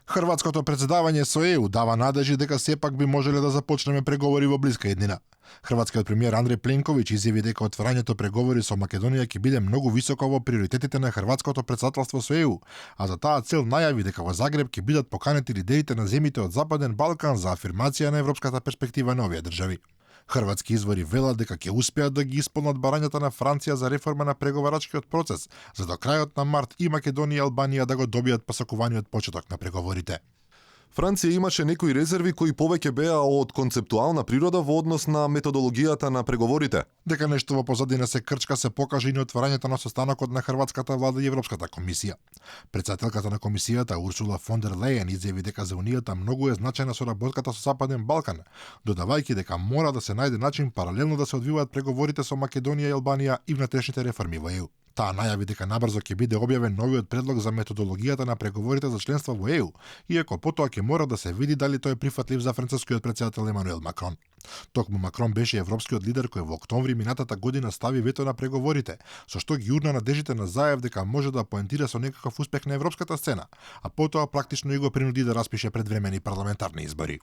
Хрватското председавање со ЕУ дава надежи дека сепак би можеле да започнеме преговори во блиска иднина. Хрватскиот премиер Андреј Пленковиќ изјави дека отварањето преговори со Македонија ќе биде многу високо во приоритетите на хрватското председателство со ЕУ, а за таа цел најави дека во Загреб ќе бидат поканети лидерите на земјите од Западен Балкан за афирмација на европската перспектива на овие држави. Хрватски извори велат дека ќе успеат да ги исполнат барањата на Франција за реформа на преговарачкиот процес, за до крајот на март и Македонија и Албанија да го добијат посакуваниот почеток на преговорите. Франција имаше некои резерви кои повеќе беа од концептуална природа во однос на методологијата на преговорите. Дека нешто во позадина се крчка се покаже и на отварањето на состанокот на хрватската влада и Европската комисија. Претседателката на комисијата Урсула фон дер Лејен изјави дека за унијата многу е значајна соработката со Западен Балкан, додавајќи дека мора да се најде начин паралелно да се одвиваат преговорите со Македонија и Албанија и внатрешните реформи во ЕУ. Таа најави дека набрзо ќе биде објавен новиот предлог за методологијата на преговорите за членство во ЕУ, иако потоа ќе мора да се види дали тој е прифатлив за францускиот претседател Емануел Макрон. Токму Макрон беше европскиот лидер кој во октомври минатата година стави вето на преговорите, со што ги урна надежите на Заев дека може да поентира со некаков успех на европската сцена, а потоа практично и го принуди да распише предвремени парламентарни избори.